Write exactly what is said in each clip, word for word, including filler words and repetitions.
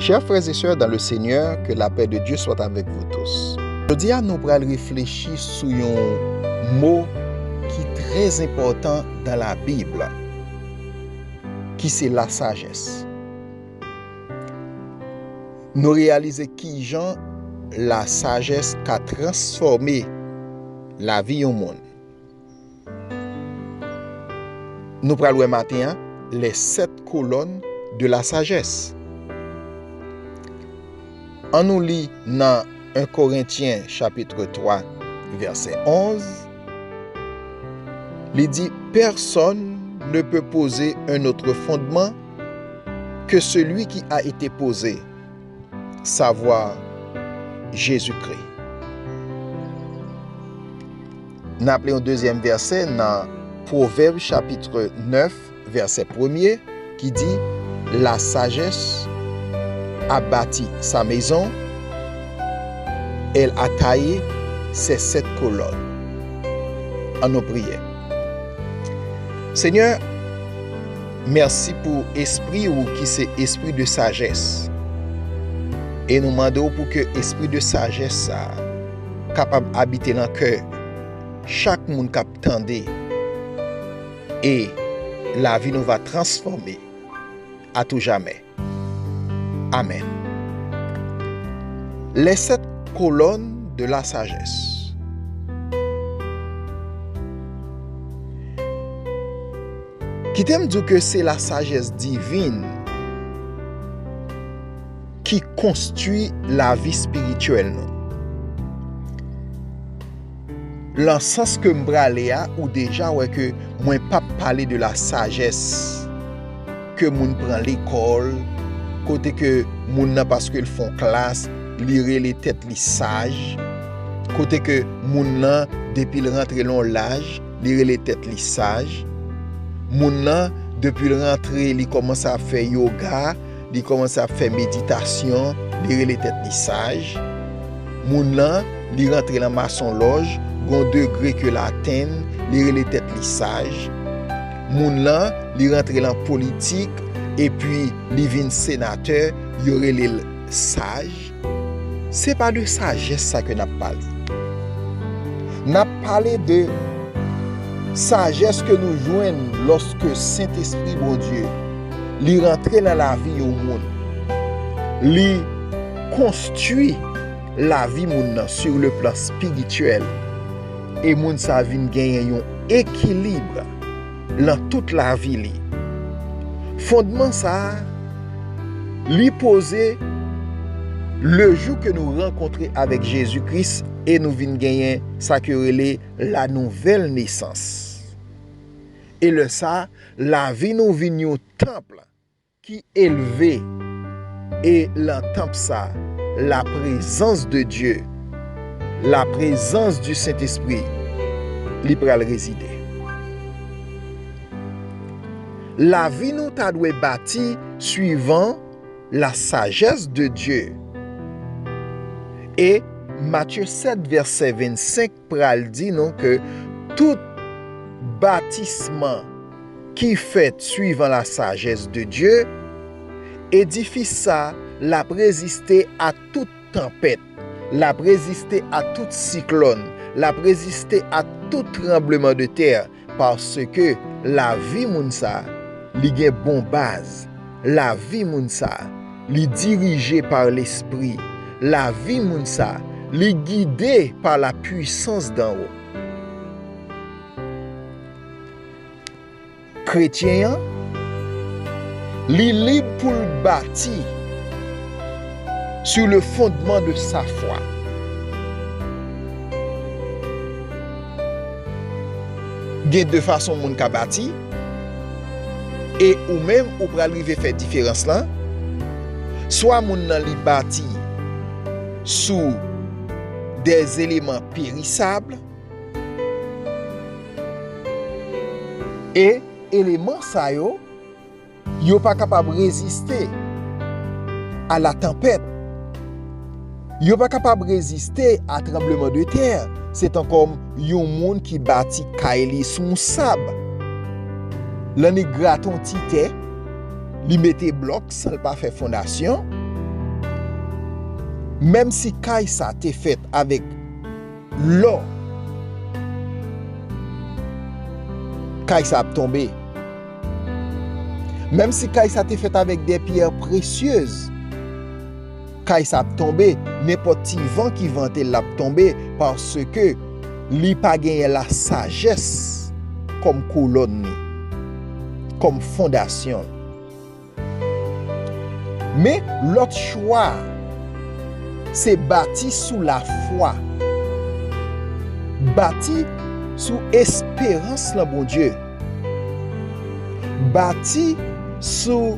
Chers frères et sœurs dans le Seigneur, que la paix de Dieu soit avec vous tous. Jodi a, nou pral reflechi sou yon mo ki trè enpòtan dans la Bible, ki se lasajès. Nou reyalize kijan lasajès ka transfòme lavi yon moun. Nou pral wè maten an, les sept colonnes de la sagesse. Ann nou li nan en Korentyen chapit twa, vèsè onz. Li di, personne ne peut poser un autre fondement que celui qui a été posé, savoir Jésus-Christ. N aple yon dezyèm vèsè nan Pwovèb chapit nèf, vèsè premye, ki di, la sagesse a bâti sa maison, elle a taillé ses sept colonnes. Ann nou priye. Senyè, mèsi pou espri ou ki se espri de sajès. E nou mande w pou ke espri de sajès sa a kapab abite nan kè chak moun k ap tande. E lavi nou va transfòme à tout jamais. Amen. Les sept colonnes de la sagesse. Kite m di w ke se lasajès divin ki konstwi lavi espirityèl nou. Lan sans ke m prale a, ou deja wè ke mwen p ap pale de lasajès ke moun pran lekòl, kote ke moun nan, paske l fè yon klas, li rele tèt li saj, kote ke moun nan, depi l rantre l yon laj, li rele tèt li saj. Moun nan, depi l rantre, li kòmanse ap fè yoga, li kòmanse ap fè meditasyon, li rele tèt li saj. Moun nan, li rantre lan masonlòj, gon degre ke l atenn, li rele tèt li saj. Moun nan, li rantre lan politik, epi li vin senatè, yo rele l saj. Se pa de sajès sa ke n ap pale. N ap pale de sajès ke nou jwenn lòske Sentespri Bondye, li rantre nan lavi yon moun. Li konstwi lavi moun nan sur le plan spirityèl. E moun sa vin genyen yon ekilib lan tout lavi li. Fondman sa a, li poze le jou ke nou rankontre avèk Jezi Kris e nou vin genyen sa ke yo rele la nouvelle naissance. E lè sa, lavi nou vin yon tanp ki elve, e lan tanp sa, la prezans de Dye, la prezans di Sentespri, li pral rezide. Lavi nou ta dwe bati suivan la sagesse de Dieu. E Matye sèt, vèsè vennsenk pral di nou ke tout batisman ki fèt suivan la sagesse de Dieu, edifis sa l ap reziste a tout tanpèt, l ap reziste a tout siklòn, l ap reziste a tout tranbleman de tè, paske lavi moun sa, li gen bon baz. Lavi moun sa, li dirije pa Lespri. Lavi moun sa, li gide pa la puissance d'en haut. Kretyen an, li lib pou l bati sur le fondement de sa foi. Gen de fason moun ka bati, e ou menm ou pral rive fè diferans lan. Swa moun nan li bati sou des éléments périssables, e eleman sa yo, yo pa kapab reziste a la tanpèt. Yo pa kapab reziste a tranbleman de tè. Se tankou yon moun ki bati kay li sou yon sab. Lè li grate yon ti tè, li mete blòk san l pa fè fondasyon. Menm si kay sa te fèt avèk lò, kay sa ap tonbe. Menm si kay sa te fèt avèk de pyè presyez, kay sa ap tonbe. Nenpòt ti van ki vante l ap tonbe, paske li pa genyen lasajès kòm kolòn li, kòm fondasyon l. Men lòt chwa a, se bati sou lafwa, bati sou esperans lan Bondye, bati sou,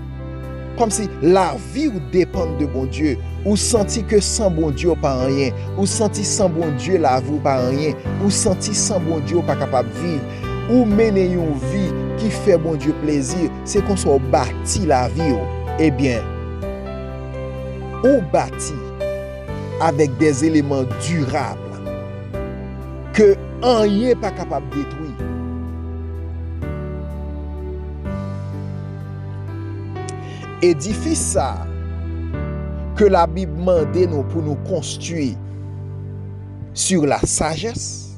kòmsi lavi w depann de Bondye. Ou santi ke san Bondye w pa anyen. Ou santi san Bondye lavi w pa anyen. Ou santi san Bondye w pa kapab viv. Ou mennen yon vi ki fè Bondye plezi. Se konsa w bati lavi w. Ebyen, ou bati avèk de eleman dirab ke anyen pa kapab detwi. Edifis sa a ke Labib mande nou pou nou konstwi sur la sagesse,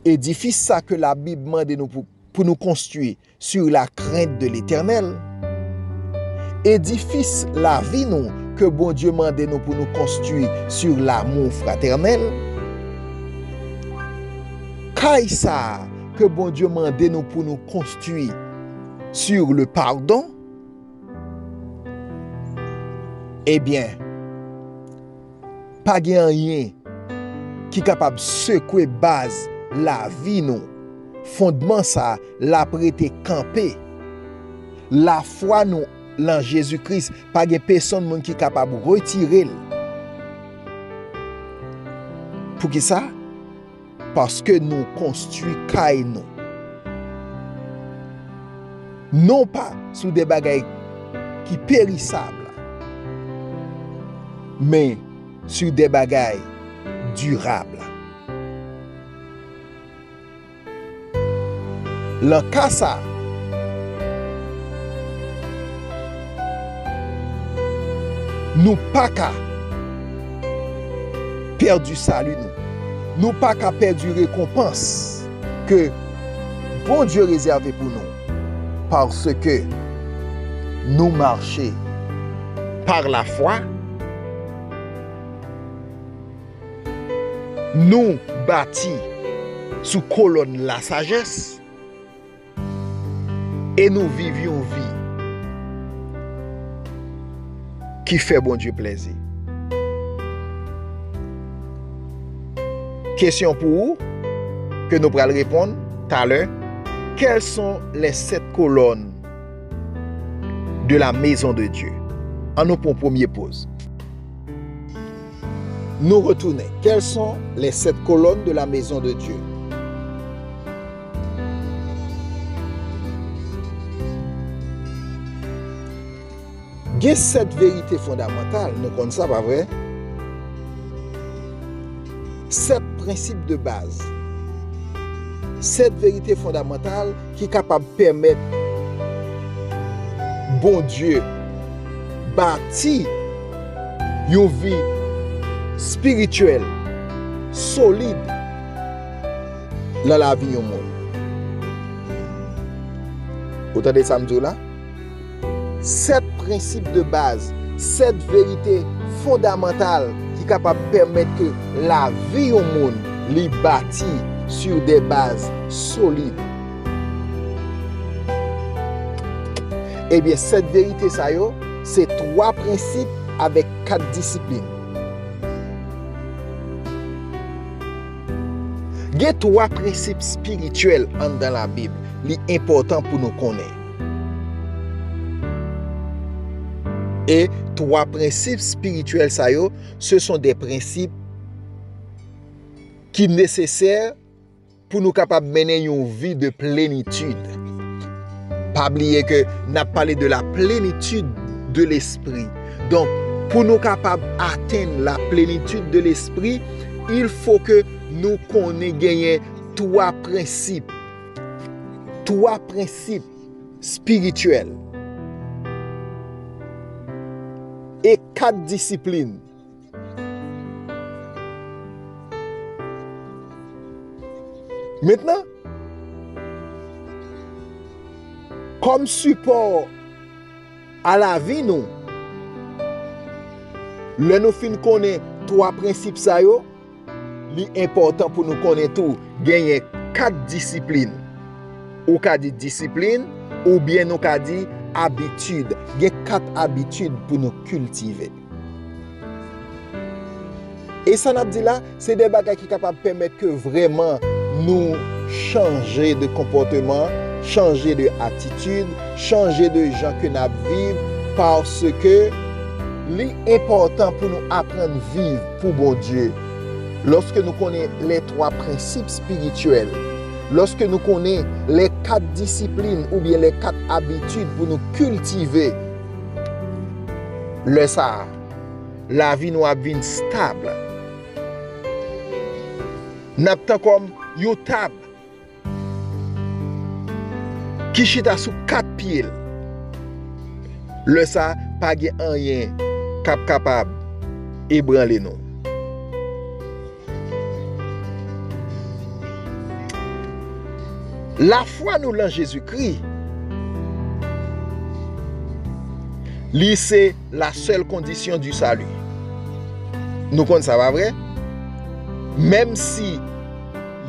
edifis sa ke Labib mande nou pou, pou nou konstwi sur la crainte de l'Éternel, edifis lavi nou ke Bondye mande nou pou nou konstwi sur l'amour fraternel, kay sa a ke Bondye mande nou pou nou konstwi sur le pardon, ebyen, pa gen anyen ki kapab sekwe baz lavi nou. Fondman sa a, l ap rete kanpe. Lafwa nou lan Jezi Kris, pa gen pèsonn moun ki kapab retire l. Poukisa? Paske nou konstwi kay nou, non pa sou de bagay ki perisab, men sou de bagay dirab. Lan ka sa, nou pa ka pèdi sali nou. Nou pa ka pèdi rekonpans ke Bondye rezève pou nou, paske nou mache par la foi, nou bati sou kolòn lasajès, e nou viv yon vi ki fè Bondye plezi. Kesyon pou ou, ke nou pral reponn talè, quelles sont les sept colonnes de la maison de Dieu? Ann nou pran yon premye poz. Nou retounen. Quelles sont les sept colonnes de la maison de Dieu? Gen sèt verite fondamantal, nou konn sa, pa vre? Sèt prensip de baz. Sèt verite fondamantal ki kapab pèmèt Bondye bati yon vi espirityèl solid nan lavi yon moun. Ou tande sa m di w la? Sèt prensip de baz, sèt verite fondamantal ki kapab pèmèt ke lavi yon moun li bati sur des bases solides. Ebyen, sèt verite sa yo, se twa prensip avèk kat disiplin. Gen twa prensip espirityèl anndan Labib, li enpòtan pou nou konnen. E twa prensip espirityèl sa yo, ce sont des principes ki nesesè pou nou kapab mennen yon vi de plenitid. Pa bliye ke n ap pale de la plenitid de lespri. Donk, pou nou kapab atenn la plenitid de lespri, il faut que nou konnen genyen twa prensip. Twa prensip espirityèl. e kat disiplin. Mentnan, kòm sipò a lavi nou, lè nou fin konnen twa prensip sa yo, li enpòtan pou nou konnen tou genyen kat disiplin. Ou ka di disiplin, oubyen nou ka di abitid. Gen kat abitid pou nou kiltive. E sa n ap di la, se de bagay ki kapab pèmèt ke vrèman nou chanje de konpòteman, chanje de atitid, chanje de jan ke n ap viv, paske li enpòtan pou nou aprann viv pou Bondye. Lòske nou konnen les trois principes spirituels, lòske nou konnen les quatre disciplines oubyen les quatre habitudes pou nou kiltive, lè sa a, lavi nou ap vin stab. N ap tan kòm yon tab ki chita sou kat pye l. Lè sa a, pa gen anyen k ap kapab ebranle nou. Lafwa nou lan Jezikri, li se la seule condition du salut. Nou konn sa, pa vre? Menm si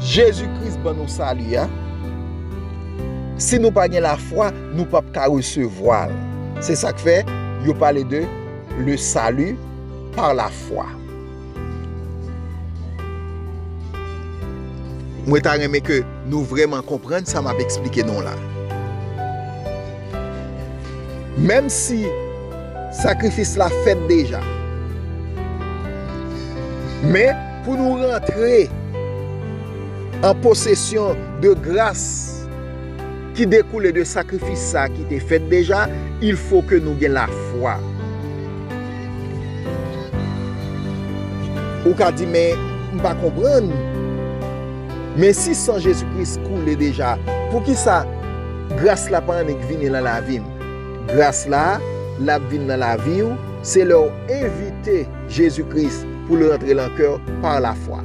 Jezi Kris ban nou sali a, si nou pa gen lafwa, nou p ap ka resevwa l. Se sa k fè yo pale de le salut par la foi. Mwen ta renmen ke nou vrèman konprann sa m ap eksplike nou la. Menm si sakrifis la fèt deja, men pou nou rantre an posesyon de gras ki dekoule de sakrifis sa ki te fèt deja, il faut que nou gen lafwa. Ou ka di, "Men, m pa konprann. Men si san Jezi Kris koule deja, poukisa gras la pa annik vini nan lavi m?" Gras la, l ap vin nan lavi w, se lè w envite Jezi Kris pou l rantre nan kè w pa lafwa.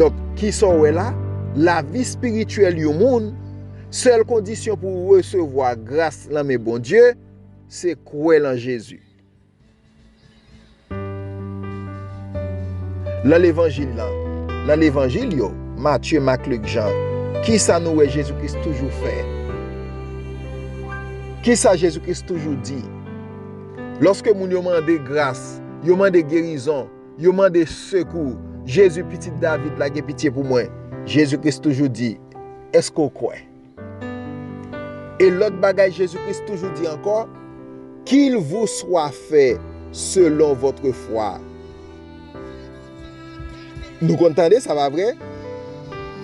Donk, kisa w wè la? Lavi espirityèl yon moun, sèl kondisyon pou w resevwa gras nan men Bondye, se kwè lan Jezi. Lan levanjil lan, lan levanjil yo, Matye, Mak, Lik, Jan, kisa nou wè Jezi Kris toujou fè? Kisa Jezi Kris toujou di? Lòske moun yo mande gras, yo mande gerizon, yo mande sekou, Jezi, pitit David la, gen pitye pou mwen. Jezi Kris toujou di, èske w kwè? E lòt bagay Jezi Kris toujou di ankò, "Qu'il vous soit fait selon votre foi." Nou konn tande sa, pa vre?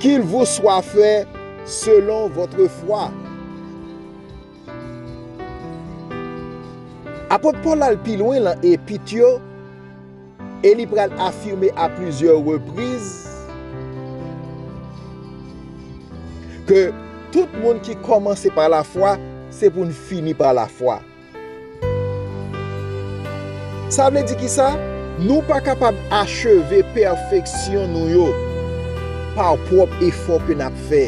"Qu'il vous soit fait selon votre foi." Apot Pòl al pi lwen lan epit yo, e li pral afime a plizyè repriz ke tout moun ki kòmanse pa lafwa, se pou n fini pa lafwa. Sa vle di kisa? Nou pa kapab acheve pèfeksyon nou yo pa pwòp efò ke n ap fè,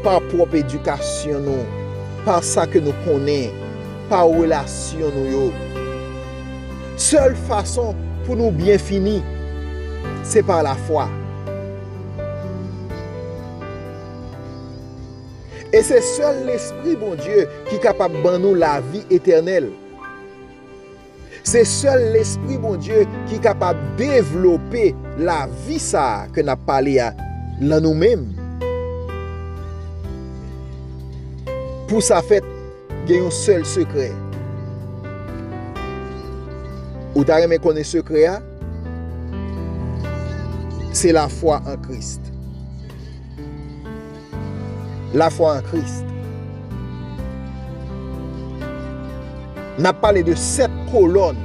pa pwòp edikasyon nou, pa sa ke nou konnen, pa relasyon nou yo. Sèl fason pou nou byen fini, se pa lafwa. E se sèl Lespri Bondye ki kapab ban nou lavi etènèl. Se sèl Lespri Bondye ki kapab devlope lavi sa a ke n ap pale a lan nou menm. Pou sa fèt, gen yon sèl sekrè. Ou ta renmen konnen sekrè a? Se lafwa an Kris. Lafwa an Kris. N ap pale de sèt kolòn.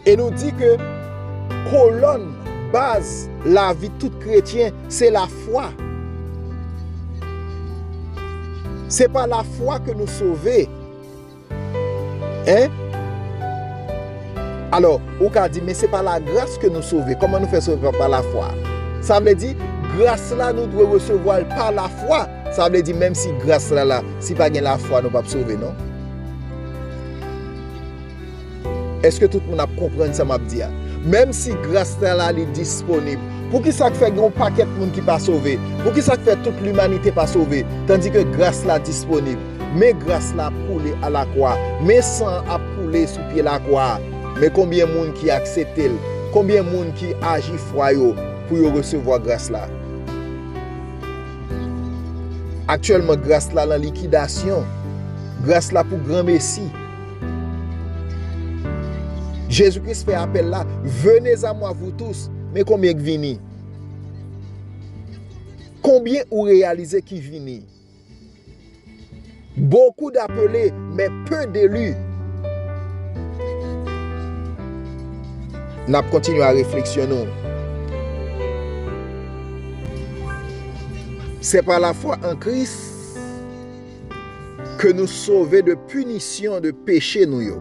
E nou di ke kolòn baz lavi tout kretyen, se lafwa. Se pa lafwa ke nou sove. Hein? Alò, ou ka di, "Men se pa lagras ke nou sove. Kòman nou fè sove pa, pa lafwa?" Sa vle di, gras la, nou dwe resevwa l pa lafwa. Sa vle di, menm si gras la la, si pa gen lafwa, nou p ap sove, non. Èske tout moun ap konprann sa m ap di a? Menm si gras la la, li disponib, poukisa k fè gen yon pakèt moun ki pa sove? Poukisa k fè tout limanite pa sove, tandike gras la disponib? Men gras la ap koule alakwa, men san an ap koule sou pye lakwa a. Men konbyen moun ki aksepte l? Konbyen moun ki aji fwa yo pou yo resevwa gras la? Aktyèlman, gras la nan likidasyon. Gras la pou granmesi. Jezi Kris fè apèl la, "Venez à moi, vous tous." Men konbyen k vini? Konbyen ou reyalize ki vini? Beaucoup d'appelés, mais peu d'élus. N ap kontinye a refleksyon nou. C'est par la foi en Christ ke nou sove de pinisyon de peche nou yo.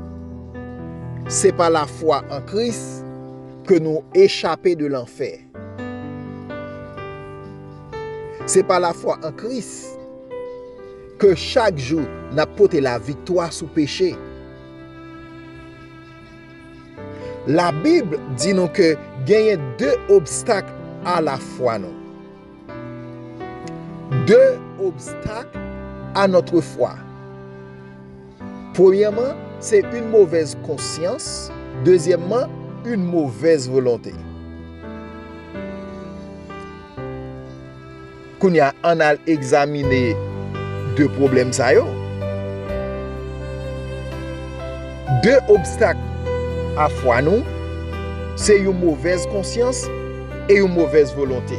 Se pa lafwa an Kris ke nou echape de lanfè. Se pa lafwa an Kris ke chak jou n ap pote laviktwa sou peche. Labib di nou ke genyen de obstak a lafwa nou. De obstak a notre foi. Premyèman, se une mauvaise conscience. Dezyèmman, une mauvaise volonté. Kounye a, ann al egzamine de pwoblèm sa yo. De obstak a fwa nou, se yon movèz konsyans e yon movèz volonte.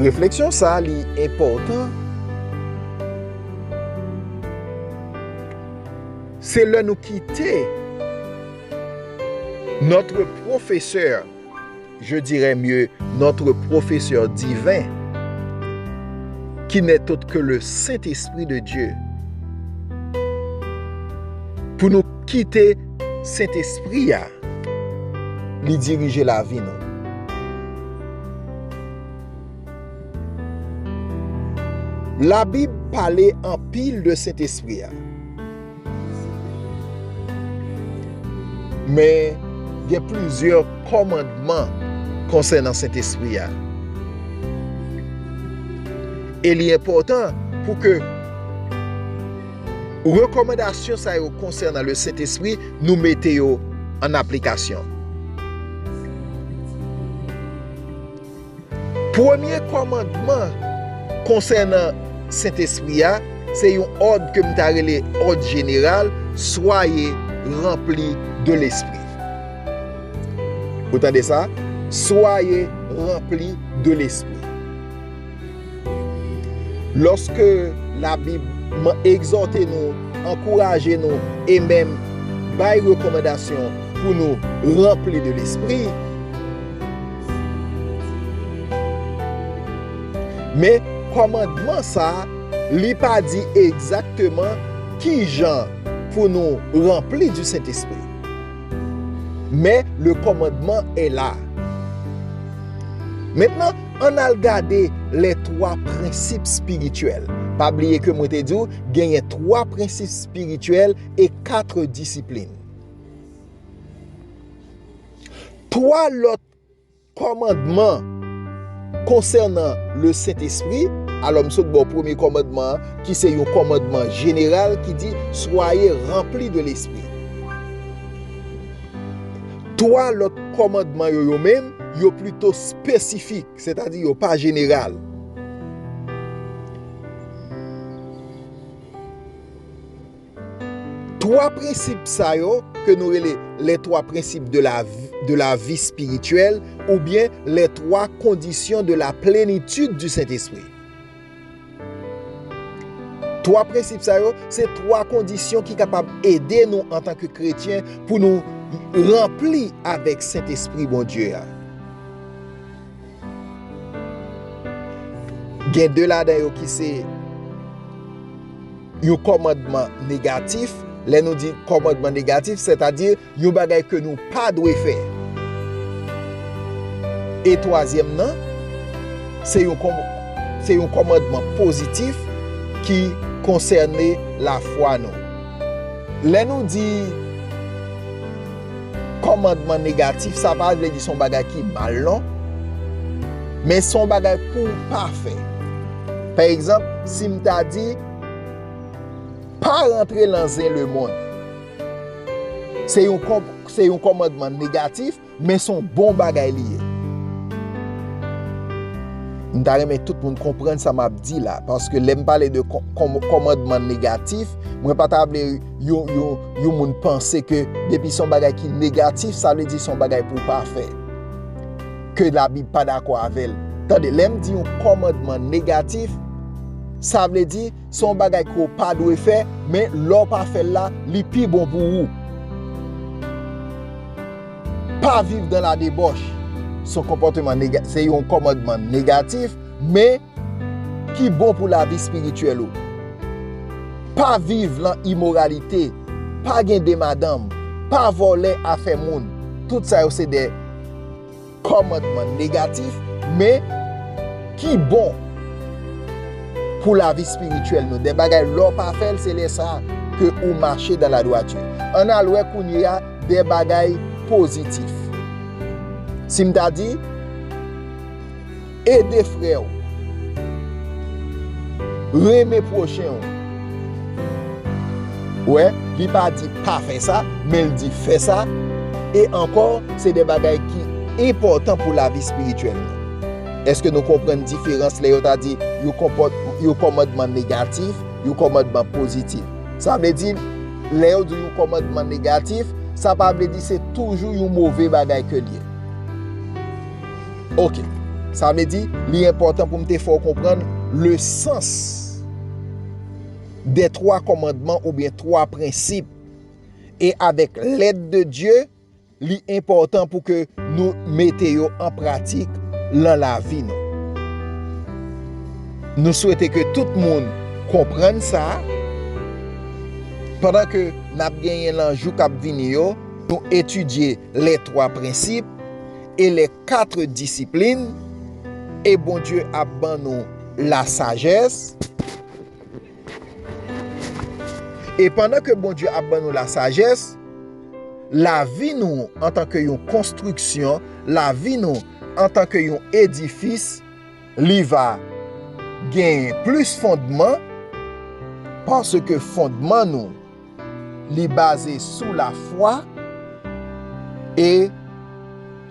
Refleksyon sa a, li enpòtan. Se lè nou kite notre professeur, je dirais mieux, notre professeur divin, qui n'est autre que le Saint-Esprit de Dieu. Pou nou kite Sentespri a, li dirije lavi nou. Labib pale anpil de Sentespri a. Men, gen plizyè kòmandman konsènan Sentespri a. E li enpòtan pou ke rekòmandasyon sa yo konsènan le Sentespri, nou mete yo an aplikasyon. Premye kòmandman konsènan Sentespri a, se yon òd ke m ta rele òd jeneral, soyez remplis de l'Esprit. Ou tande sa? Soyez remplis de l'Esprit. Lòske Labib egzòte nou, ankouraje nou, e menm bay rekòmandasyon pou nou ranpli de Lespri, men kòmandman sa a, li pa di egzakteman ki jan pou nou ranpli di Sentespri. Men, le commandement est là. Mentnan, ann al gade les trois principes spirituels. Pa bliye ke mwen te di w, genyen twa prensip espirityèl e kat disiplin. Twa lòt kòmandman konsènan le Sentespri. Alò, m sot ba w premye kòmandman an, ki se yon kòmandman jeneral ki di, soyez remplis de l'Esprit. Twa lòt kòmandman yo, yo menm, yo plito espesifik, sètadi yo pa jeneral. Twa prensip sa yo, ke nou rele les trois principes de la vi-, de la vie spirituelle, oubyen les trois conditions de la plénitude du Saint-Esprit. Twa prensip sa yo, se twa kondisyon ki kapab ede nou antanke kretyen pou nou ranpli avèk Sentespri Bondye a. Gen de ladan yo ki se yon kòmandman negatif. Lè nou di kòmandman negatif, sètadi yon bagay ke nou pa dwe fè. E twazyèm nan, se yon kòm-, se yon kòmandman pozitif ki konsène lafwa nou. Lè nou di kòmandman negatif, sa pa vle di se yon bagay ki mal, non. Men se yon bagay pou w pa fè. Pa egzanp, si m ta di, pa rantre nan zen lemonn. Se yon kòm-, se yon kòmandman negatif, men se yon bon bagay li ye. M ta renmen tout moun konprann sa m ap di la, paske lè m pale de kò-, kòm-, kòmandman negatif, mwen pa ta vle yon, yon, yon moun panse ke depi se yon bagay ki negatif, sa vle di se yon bagay pou w pa fè. Ke Labib pa dakò avè l. Tande, lè m di yon kòmandman negatif, sa vle di se yon bagay ke w pa dwe fè, men lè w pa fè l la, li pi bon pou ou. Pa viv dans la débauche. Se yon konpòteman nega-, se yon kòmandman negatif, men ki bon pou lavi espirityèl ou. Pa viv lan imoralite, pa gen de madanm, pa vòlè afè moun. Tout sa yo se de kòmandman negatif, men ki bon pou lavi espirityèl nou. De bagay lè w pa fè l, se lè sa ke ou mache dans la droiture. Ann al wè kounye a de bagay pozitif. Si m ta di, ede frè w, renmen pwochen w. Wè, li pa di pa fè sa, men l di fè sa. E ankò, se de bagay ki enpòtan pou lavi espirityèl nou. Èske nou konprann diferans lè yo ta di yon konpòt-, yon kòmandman negatif, yon kòmandman pozitif? Sa vle di, lè yo di yon kòmandman negatif, sa pa vle di se toujou yon move bagay ke l ye. Oke. Sa vle di, li enpòtan pou m te fè w konprann le sens de twa kòmandman oubyen twa prensip. E avèk lèd de Dye, li enpòtan pou ke nou mete yo an pratik lan lavi nou. Nou swete ke tout moun konprann sa, pandan ke n ap genyen lan jou k ap vini yo, nou etidye les trois principes et les quatre disciplines, e Bondye ap ban nou lasajès. E pandan ke Bondye ap ban nou lasajès, lavi nou antanke yon konstriksyon, lavi nou antanke yon edifis, li va genyen plis fondman, paske fondman nou, li baze sou lafwa e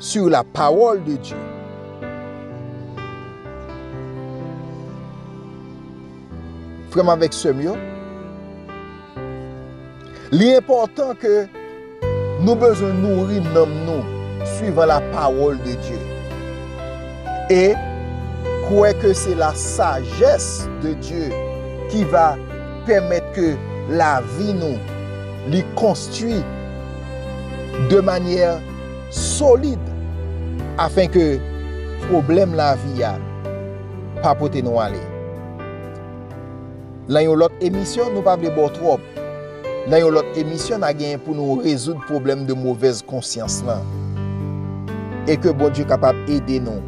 sur la parole de Dieu. Frè m avèk sè m yo, li enpòtan ke nou bezwen nouri nanm nou suivant la parole de Dieu. E kwè ke se la sagesse de Dieu ki va pèmèt ke lavi nou li konstwi de manyè solid, afen ke pwoblèm lavi a pa pote nou ale. Nan yon lòt emisyon, nou pa vle ba w twòp. Nan yon lòt emisyon, n a genyen pou nou rezoud pwoblèm de movèz konsyans lan. E ke Bondye kapab ede nou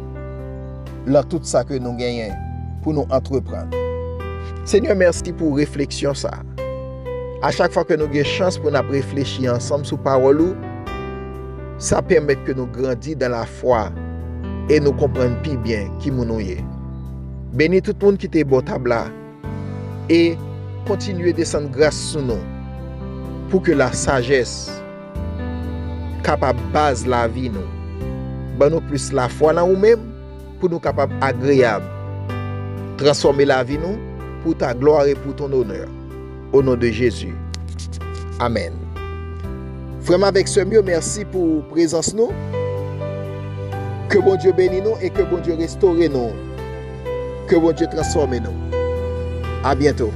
lan tout sa ke nou genyen pou nou antreprann. Senyè, mèsi pou refleksyon sa. A chak fwa ke nou gen chans pou n ap reflechi ansanm sou pawòl ou, sa pèmèt ke nou grandi dan lafwa e nou konprann pi byen ki moun ou ye. Beni tout moun ki te bò tab la e kontinye desann gras sou nou pou ke lasajès kapab baz lavi nou. Ban nou plis lafwa nan ou menm pou nou kapab agreyab. Transfòme lavi nou pour ta gloire et pour ton honneur. Au nom de Jésus. Amèn. Frè m avèk sè m yo, mèsi pou prezans nou. Ke Bondye beni nou e ke Bondye restore nou. Ke Bondye transfòme nou. A byento.